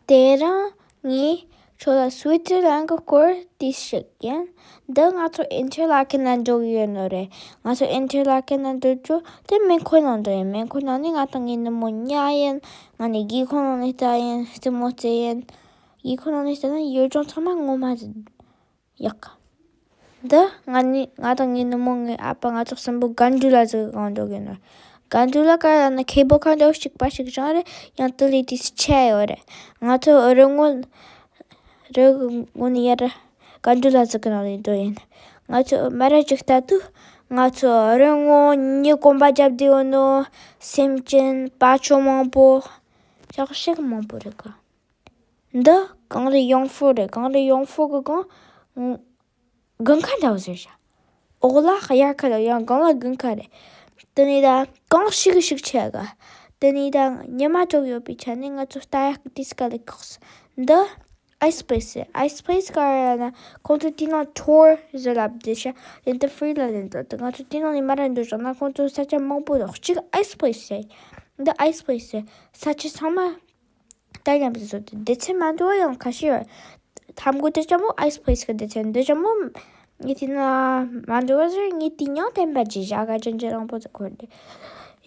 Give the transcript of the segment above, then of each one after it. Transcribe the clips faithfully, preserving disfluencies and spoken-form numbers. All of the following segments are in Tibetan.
དེ་རིང་ངས་ཁྱོད་ལ་སུའི་ཙི་ལན་གྱི་སྐོར་ཏོག་ཙམ་ཞིག་ཡིན། འདི་ང་ཚོ་ཨིན་ཊར་ལ་ཀེན་ལ་འགྲོ་གི་ཡོད་ནོ་རེད། ང་ཚོ་ཨིན་ཊར་ལ་ཀེན་ལ་འགྲོ་རྒྱུ་དེ་མེ་འཁོར་ནང་འགྲོ་ཡིན། མེ་འཁོར་ནང་ནས་ང་དང་ངའི་ནུ་མོ་ཉལ་ཡིན། ང་ནི་སྒེའུ་ཁུང་ནང་ནས་ལྟ་ཡིན། རྩེད་མོ་རྩེ་ཡིན། སྒེའུ་ཁུང་ནང་ནས་ལྟ་ན་ཡུལ་ལྗོངས་ཚང་མ་ངོ་མ་ཡག་གི། འདི་ང་ནི་ང་དང་ངའི་ནུ་མོ། ངའི་ཨ་ཕ། ང་ཚོ་གསུམ་པོ་གན་ཌུ་ལ་ཟིག་གི་སྒང་འགྲོ་གི་ནོ། གན་ཌུ་ལ་ག་རེ་ལབ་ན་ཁེ་པོ་ཁ་འདྲ་བོ་གཅིག་པ་ཞིག་རང་རེད། ཡང་དེ་ལས་ཏོག་ཙམ་ཆེ་ཡོད་རེད། ང་ཚོ་རི་སྔོན། རི་སྔོན་ནས་ཡར་གན་ཌུ་ལ་ཟིག་གི་ནང་ནས་འགྲོ་ཡིན། ང་ཚོ་མ་ར་ཅིག་ལྟ་དུས་ང་ཚོ་རི་སྔོན་ནས་གོམ་པ་རྒྱབ་བསྡད་ཡོད་ནོ། སེམས་ཅན་པ་ཆོ་མང་པོ། ཞག་ཞིག་མང་པོ་རེད་ག་འདི་གངས་རི་ཡོང་ཧྥུ་རེད། གངས་རི་ཡོང་ཧྥུ་གི་སྒང་དགུན་ཁ་འདྲ་བོ་ཟེར་བྱ། འོག་ལ་དབྱར་ཁ་རེད། ཡང་སྒང་ལ་དགུན་ཁ་རེད། དེ་ནས་ད་གངས་ཤིག་ཤིག་ཆེ་ག་དེ་ནས་ད་ཉི་མ་དྲོ་ཡོད་པའི་ཆ་ནས་ང་ཚོ་ལྟ་ཡག་གི་ཏོག་ཙམ་དཀའ་ལས་ཁག་སོང་། འདི་ཨའི་སི་པི་ལེ་སི་རེད། ཨའི་སི་པི་ལེ་སི་ག་རེ་ལབ་ན་ཁོང་ཚོ་དེ་ནང་ཊུར་ཟེར་ལབ་བསྡད་ཤག་དེ་འདི་ཧྥི་རི་ལ་ལེན་འདུག་དེ་ང་ཚོ་དེ་ནང་ནས་མ་ར་འགྲོ་བཞག་ན་ཁོང་ཚོ་ས་ཆ་མང་པོ་འདུག་གཅིག་ཨའི་སི་པི་ལེ་སི་རེད། འདི་ཨའི་སི་པི་ལེ་སི་རེད། ས་ཆ་ཚང་མ་ལྟ་ཉམས་སུ་བཟོ་དུས་སྡེ་ཚན་མ་འདྲ་བ་ཡང་ཁ་ཤས་ཡོད། ཐམ་གོ་དེ་ཅམ་པོ་ཨའི་སི་པི་ལེ་སི་གི་སྡེ་ཚན། འདི་ཅམ་པོ་ངས་དེ་ན་མ་འདྲ་བ་ཟེར། ངས་དེ་མྱང་བསྟན་པ་ཅི་བཞག་ག་ཅན་ཅན་རང་པོ་ཚོ་འཁོར་ཏེ།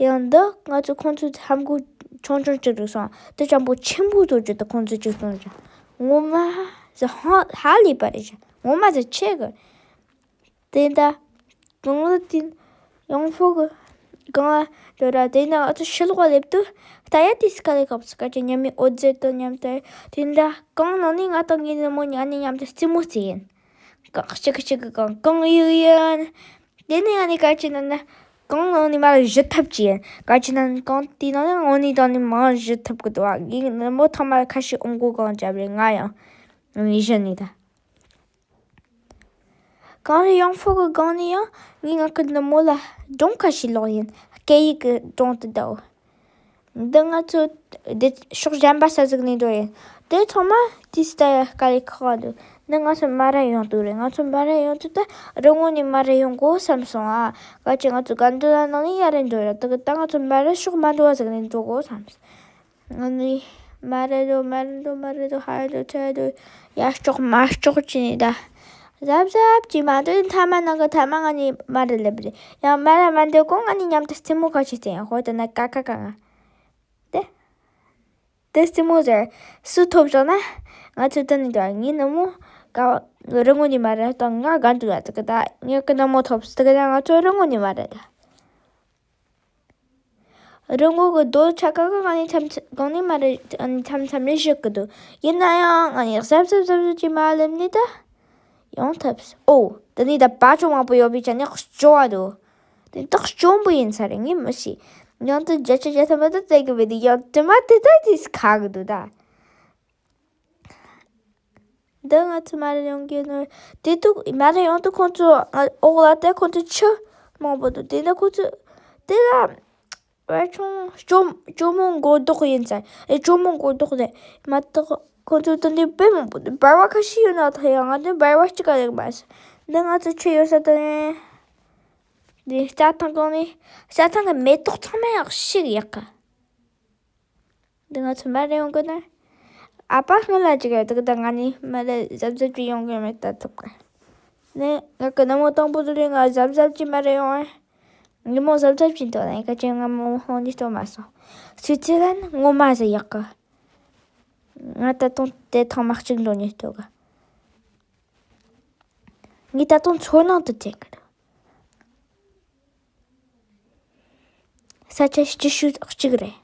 ཡང་འདི་ང་ཚོ་ཁོང་ཚོའི་ཐམ་གོ་ཆུང་ཆུང་ཅིག་རིག་སོང་། དེ་ཅམ་པོ་ཆེན་པོ་བཟོ་རྒྱུ་དེ་ཁོང་ཚོས་ཅིག་གསུངས་བཞག་ངོ་མ་ཟེར་ཧ་ལས་པ་རེད་བཞག་ངོ་མ་ཟེར་ཆེ་གི་དེ་ད་གང་ལ་དེ་ཡང་ཧྥུ་གི་གང་ལ་འགྲོ་ར། དེ་ན་ང་ཚོ་ཕྱི་ལོགས་ལ་སླེབས་དུས་ད་ཡ་དེ་སི་ཀ་ལས་ཁབ་སི་ཀ་ཅན་ཉི་མའི་འོད་ཟེར་དང་མཉམ་དུ། དེ་འདྲ་གང་ནང་ནས་ང་དང་ངའི་ནུ་མོ་ཉ་ནས་མཉམ་དུ་རྩེད་མོ་རྩེ་ཡིན། གང་གཅིག་གཅིག་གི་གང་གང་ཡིག་ཡིན། དེ་ནས་ཡང་ནས་ག་ཅི་ན་ན་གང་ནང་ནས་མར་བཞུ་ཐབས་ཀྱི་ཡིན། ག་ཅི་ན་ན་གང་དེ་ནང་ནས་འོ་ནས་དང་ནས་མར་བཞུ་ཐབས་གི་འདུག་བ། ངའི་ནུ་མོ་ཐང་མ་ཁ་ཤས་ཨོང་གོ་གང་བརྒྱབ་རེད། ང་ཡང་ངའི་གཞི་ནས་ད། གངས་རི་ཡོང་ཧྥུ་གི་སྒང་ནས་ཡང་ངས་ང་གི་ནུ་མོ་ལ་སྒྲུང་ཁ་ཤས་ཀློག་ཡིན། སྐད་ཡིག་གི་སྒྲུང་དེ་འདྲ་བོ། འདི་ང་ཚོ་འདི་ཕྱོགས་གཞན་པ་ས་ཟིག་ནས་འགྲོ་ཡིན། དེ་ཚང་མ་དེ་ལྟ་ཡ་དཀའ་ལས་ཁག་འདུག་འདི་ང་ཚོ་མ་ར་ཡོང་དུས་རེད། ང་ཚོ་མ་ར་ཡོང་དུས་ད་རི་ངོ་ནས་མ་ར་ཡོང་དགོས་བསམ་སོང་ཨ། ག་ཅི་ང་ཚོ་གན་ཌུ་ལ་ནང་ནས་ཡར་ར་འགྲོ་ཡ། དེ་གི་ད་ང་ཚོ་མ་ར་ཕྱོགས་མ་འགྲོ་བ་ཟིག་ནས་འགྲོ་དགོས་བསམ་སོང་། ང་ནི་མ་རེད་དོ། མ་རེད་དོ། མ་རེད་དོ། ཧ་རེད་དོ། ཐལ་དོ། ཡར་ལྕོག་མར་ལྕོག་བྱས་ནས་ད། གཟབ་གཟབ་ཀྱིས་མ་འདོད་མཐའ་མ་ནང་གི་མཐའ་མ་ང་ནི་མ་རེད་ལབ་རེད། ཡང་མ་རེད་མ་འདོད་གོང་ང་ནི་མཉམ་དུ་རྩེད་མོ་ག་ཅི་རྩེ་ཡང་ཧོ་ད་ན་ཀ་ཀ་ཀ་ང་། དེ། དེ་རྩེད་མོ་ཟེར། སུ་ཐོབ་བྱུང་ན། ང་ཚོ་ད་ནི་ད་ངའི་ནུ་མོ་ག་རི་ངོ་ནས་མ་རེད་དང་ང་ག་འདུག་ད་གི་ད་ངའི་གི་ནུ་མོ་ཐོབ་ད་གི་ད་ང་ཚོ་རི་ངོ་ནས་མ་རེད་ད། རི་ངོ་གི་རྡོ་ཆ་ག་གི་གང་ནས་མཚམས་གང་ནས་མ་རེད། མཚམས་མཚམས་ནས་ཞིག་གི་འདུག་ཡིན་ན་ཡང་ང་ནི་གཟབ་གཟབ་གཟབ་གཟབ་ཀྱིས་མ་སླེབས་ནས་ད་ཡོང་ཐབས། ཨོ། དེ་ནས་ད་བ་ཅོ་མང་པོ་ཡོད་པའི་ཆ་ནས་སྐྱོ་བ་འདུག་དེ་ད་སྐྱོན་པོ་ཡིན་ས་རེད། ངས་མི་ཤེས། ཡང་དུ་བརྒྱ་ཆ་བརྒྱ་ཐམ་པ་ད་བཙལ་གི་མེད་དུས་ཡང་དུ་མ་དེ་ད་དེ་ཁ་གི་འདུག་ད། འདི་ང་ཚོ་མ་རེད་ཡོང་གི་ནོ། དེ་དུས་མ་རེད་ཡོང་དུས་ཁོང་ཚོ་ང་འོག་ལ་དེ་ཁོང་ཚོ་ཆུ་མང་པོ་འདུག་དེ་ནས་ཁོང་ཚོ་དེ་ལ་བར་ཆུང་ཅོ་ཅོ་མོ་མགོ་ལྡོག་ཡིན་ས་ཨེ། ཅོ་མོ་མགོ་ལྡོག་རེད་མ་གཏོགས་ཁོང་ཚོ་དེ་འདྲའི་དཔེ་མང་པོ་འདུག་འབར་བ་ཁ་ཤས་ཡོད་ན་ད་ཡང་ང་ཚོ་འབར་བ་གཅིག་ག་ལས་མ་སོང་། འདི་ང་ཚོ་ཆུ་ཡོད་ས་དང་ཡིན། འདི་རྩྭ་ཐང་གང་ནས་རྩྭ་ཐང་གི་མེ་ཏོག་ཚང་མ་ཡག་ཤིག་ཡག་གི་འདི་ང་ཚོ་མ་རེད་ཡོང་གི་ན། ཨ་ཕ་སྔོན་ལ་ཅིག་ཡོད་དུས་ད་ང་ནི་མ་རེད་གཟབ་གཟབ་ཅིག་ཡོང་གི་མེད་ད་ཐུབ་གི་ནས་ང་གི་ནུ་མོ་དང་པོ་དུ་རེད། ང་གཟབ་གཟབ་ཅིག་མ་རེད་ཡོང་ཨེ། ནུ་མོ་གཟབ་གཟབ་ཅིག་འདུག་ན་ཡིན་ཁ་ཅན་ང་མོ་ཧོང་ནི་སྟོན་མ་སོང་། སུའི་ཙི་ལན་ངོ་མ་ཟེར་ཡག་གི་ང་ད་དུང་དེ་ཐང་མ་གཅིག་འགྲོ་ནི་སྟོན་གི་ངས་ད་དུང་ཚོར་སྣང་དུ་དྲན་གི་འདུག་ས་ཆ་སྐྱིད་ཤོས་གཅིག་རེད།